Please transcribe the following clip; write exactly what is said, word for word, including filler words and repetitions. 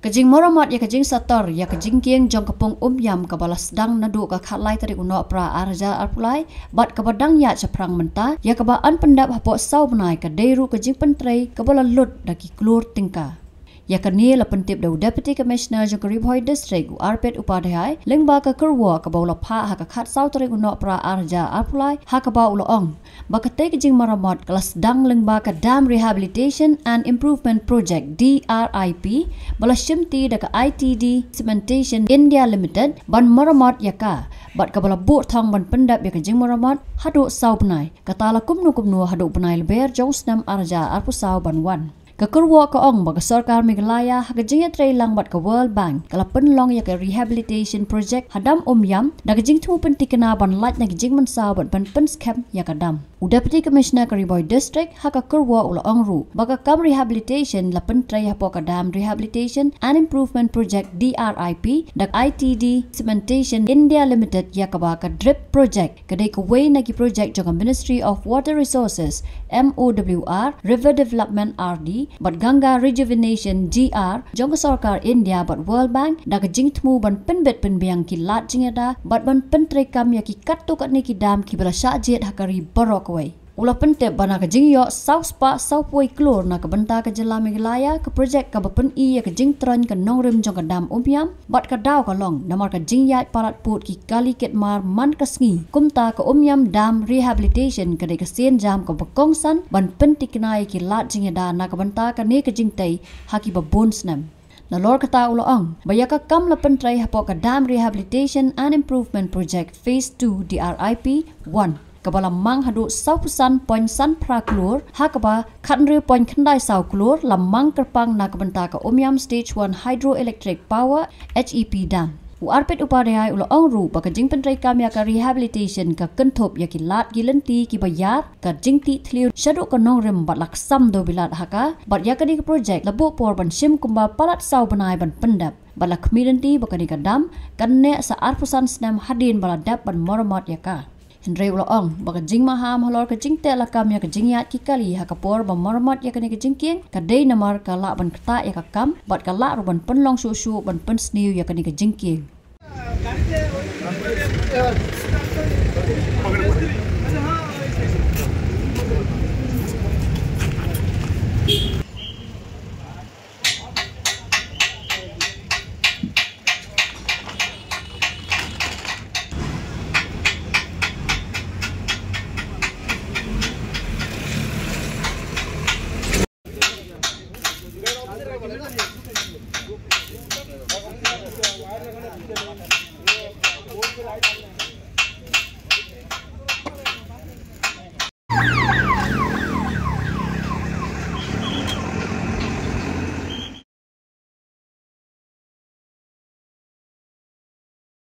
Ka jingmaramot ïa ka jingsator ïa ka jingkieng jong ka pung Umiam kaba la sdang naduh ka khatlai tarik u Nohprah arhajar arphew lai bad kaba dang ïaid shaphrang mynta, ïa kaba yn pyndep hapoh saw bnai, ka dei ruh ka jingpyntrei kaba la lut da ki klur tyngka. Ïa kane la pyntip da u Deputy Commissioner jong ka Ri Bhoi District, u Arpit Upadhyay, lyngba ka kyrwoh kaba u la phah ha ka khatsaw tarik u Nohprah arhajar arphew lai, ha kaba u la ong ba katei ka jingmaramot ka la sdang lyngba ka Dam Rehabilitation and Improvement Project, D R I P, ba la shimti da ka I T D Cementation India Limited ban maramot ïa ka, bad kaba la buh thong ban pyndep ïa ka jingmaramot haduh saw bnai, kata la kumno kumno haduh u bnai Lber jong u snem arhajar arphew saw ban wan. Ka kyrwoh ka ong ba ka sorkar Meghalaya ha ka jingïatreilang bad ka World Bank ka la pynlong ïa ka rehabilitation project ha Dam Umiam da ka jingthmu pyntikna ban lait na ka jingmynsaw bad ban pynskhem ïa ka dam. U Deputy Commissioner ka Ri Bhoi District ha ka kyrwoh u la ong ruh ba ka kam rehabilitation la pyntrei hapoh ka Dam Rehabilitation and Improvement Project, D R I P, da ka I T D Cementation India Limited, ïa kaba ka DRIP project ka dei kawei na ki project jong ka Ministry of Water Resources, M O W R, River Development, R D, bad Ganga Rejuvenation, G R, jong ka sorkar India bad World Bank, da ka jingthmu ban pynbit pynbiang ki lad jingïada bad ban pyntreikam ïa ki katto katne ki dam kiba la shah jied ha ka ri baroh kawei. U la pyntip ba na ka jingïoh saw spah saw phew klur na ka bynta ka jylla Meghalaya, ka project kaba pyni ïa ka jingtroiñ ka nongrim jong ka Dam Umiam, bad ka daw ka long namar ka jingïaid palat pud ki kali kit mar man ka sngi. Kumta ka Umiam Dam Rehabilitation ka dei ka sienjam kaba kongsan ban pyntikna ïa ki lad jingïada na ka bynta kane ka jingtei ha kiba bun snem. Nalor kata u la ong ba ïa ka kam la pyntrei hapoh ka Dam Rehabilitation and Improvement Project Phase two, D R I P one, kaba la mang haduh saw phew san point san phra klur, ha kaba khathynriew point khyndai saw klur la mang kyrpang na ka bynta ka Umiam Stage one Hydroelectric Power, H E P, Dam. U Arpit Upadhyay u la ong ruh ba ka jingpyntreikam ïa ka rehabilitation ka kynthup ïa ki lad ki lynti kiba ïar, ka jingtih thliew shaduh ka nongrim bad la ksam dewbilat ha ka, bad ïa kane ka project la buh por ban shim kumba palat saw bnai ban pyndep, bad la khmih lynti ba kane ka dam kan neh sa arphew san snem hadien ba la dep ban maramot ïa ka. Hynrei u la ong ba ka jingmaham halor ka jingteh lakam ïa ka jingïaid ki kali ha ka por ba maramot ïa kane ka jingkieng ka dei namar ka lah ban ktah ïa ka kam bad ka lah ruh ban pynlong shuh shuh ban pynsniew ïa kane ka jingkieng.